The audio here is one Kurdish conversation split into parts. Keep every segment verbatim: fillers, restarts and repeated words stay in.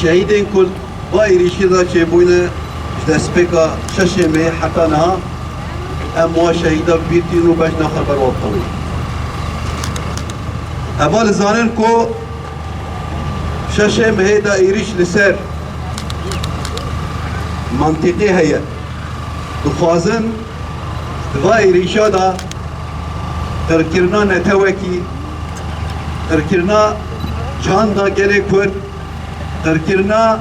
Şehîdên ku va êrîşî de çêbûne ji destpêka şeşê mehê heta niha, em wa şehîda bi bîr tînin û bejna xwe ber wan dixin. Heval dizanin ku şeşê mehê de êrîş li ser mantîqê heye. Dixwazin di va êrîşa de qirkirina netewekî, qirkirina çanda gelê Kurd, qirkirina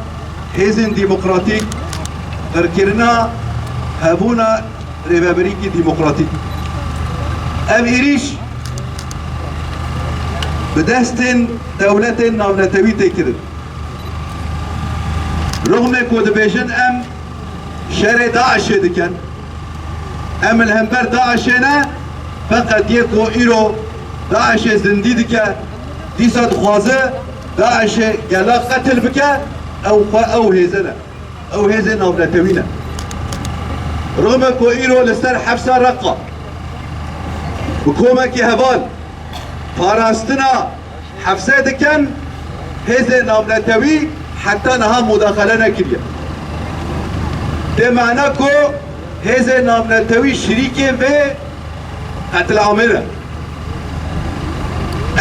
hêzên demokratîk, qirkirina hebûna rêvebirîkî demokratîk. Ev êrîş bi destên dewletên navnetewî tê kirin. Rixmê ku dibêjin em şerê DAIŞê dikin, em li hember DAIŞê ne, feqet yê ku îro DAIŞê zindî dike, dîsa dixwaze DAIŞê gela qetil bike, ew xwe ew hêze ne. Ew hêzên navnetewî ne. Rixmê ku îro li ser Hefsa Reqa bi komekî heval parastina Hefsê dikin, hêzên navnetewî heta niha mudaxele nekiriye. Tê mana ku hêzên navnetewî şirîkê vê qetilamê ne.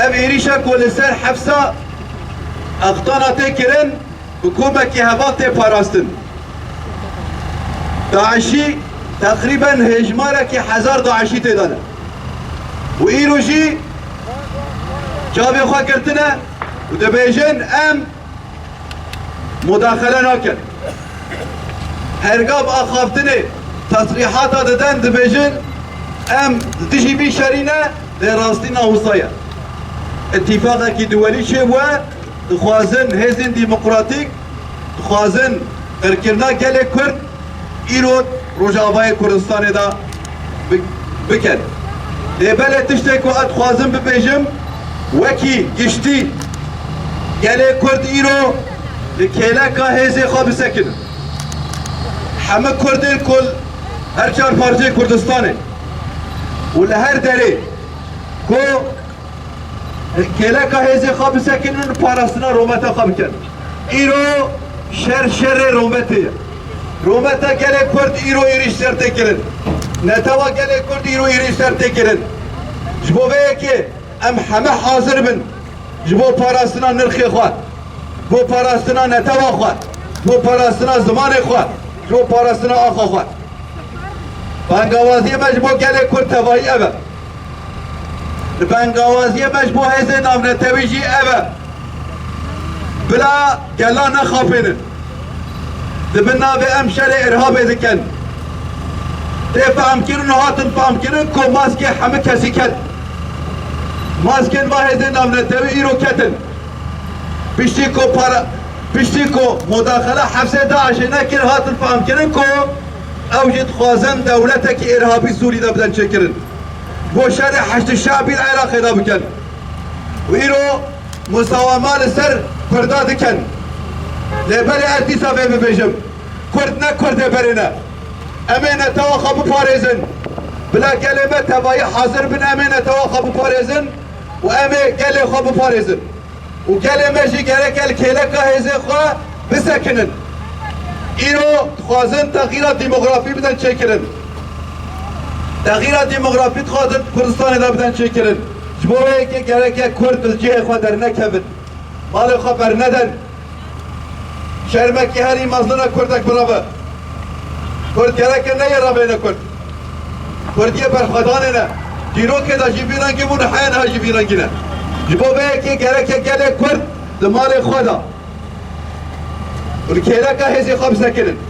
Ev êrîşa ku li ser Hefsa Extana tê kirin, bi komekî heval tê parastin. DAIŞî teqrîben hêjmarekî hezar DAIŞî tê de ne. Û îro jî çavê xwe girtine û dibêjin, em mudaxele nakin. Her gav axaftinê tesrîhata didin, dibêjin, em dijî vî şerî ne, lê rastî na wisa ye. Îtîfaqekî duwelî çêbûye, dixwazin hêzên demokratîk, dixwazin qirkirina gelê Kurd îro Rojavayê Kurdistanê de bi-, bikin. Lê belê tiştê ku ez dixwazim bibêjim, wekî giştî gelê Kurd îro li kêleka hêzê xwe bisekinin. Hemû Kurdên ku li her çar parçeyê Kurdistanê û li her derê ku kêleka hêzê xwe bisekinin, parastina rûmeta xwe bikin. Îro şer şerê rûmetê ye. Rûmeta gelê Kurd îro êrîş ser tê kirin. Netewa gelê Kurd îro êrîş ser tê kirin. Ji bo vê yekê em heme hazir bin ji bo parastina nirxê xwe, ji bo parastina netewa xwe, ji bo parastina zimanê xwe, ji bo parastina axa xwe. Bangawaziyê me ji bo gelê Kurd tevahî ev e. Li bangawaziyê me ji bo hêzên navnetewî jî ev e. Bila gela nexapênin. Di bin navê em şerê îrhabê dikin. Tê fehmkirin û hatin fehmkirin ku maskê hemû kesî ket. Maskên va hêzên navnetewî îro ketin. Piştî ku para, piştî ku mudaxele Hefsê DAIŞê nekir, hatin fehmkirin ku ew jî dixwazin dewletekî îrhabî Sûrî de bidin çêkirin. Bo şerê Heşdî Şe'bî li Iraqê de bikin. Û îro musawema li ser Kurda dikin. Lê belê ez dîsa vê bibêjim. Kurd ne Kurdê berê ne. Em ê netewa xwe biparêzin. Bila gelê me tevayî hazir bin, em ê netewa xwe biparêzin û em ê gelê xwe biparêzin. Û gelê me jî gereke li kêleka hêzê xwe bisekinin. Îro dixwazin texîra demografî bidin çêkirin. Texîra demografî dixwazin Kurdistanê de bidin çêkirin. Ji bo vê yekê gereke Kurd li cihê xwe dernekevin. Malê xwe bernedin. Şermekî herî mezin e Kurdek birabe. Kurd gereke neyê rabêne Kurd. Kurd yê berxwedanê ne. Dîrokê de jî vî rengî bû, niha niha jî vî rengî ne. Ji bo vê yekê gereke gelê Kurd di malê xwe de û li kêleka hêzê xwe bisekinin.